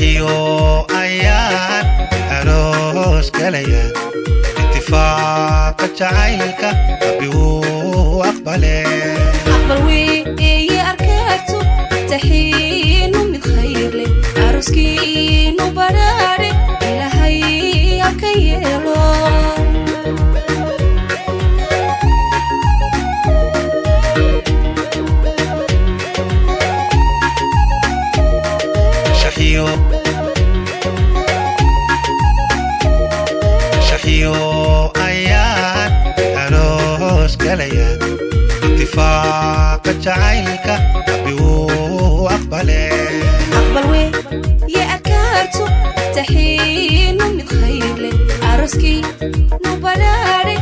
Shaxiyo ayaan aroos galaya, itifaaqa jacaylka Rabbi wuu aqbale. Aqbal weeye arkaagtu, taxiinu mid khayr leh, arooskiinu badhaadhe Ilaahay abka yeelo. Shaxiyo shaxiyo ayaan aroos galaya, itifaaqa jacaylka Rabbi wuu aqbale. Aqbal weeye arkaagtu, taxiinu mid khayr leh, arooskiinu badhaadhe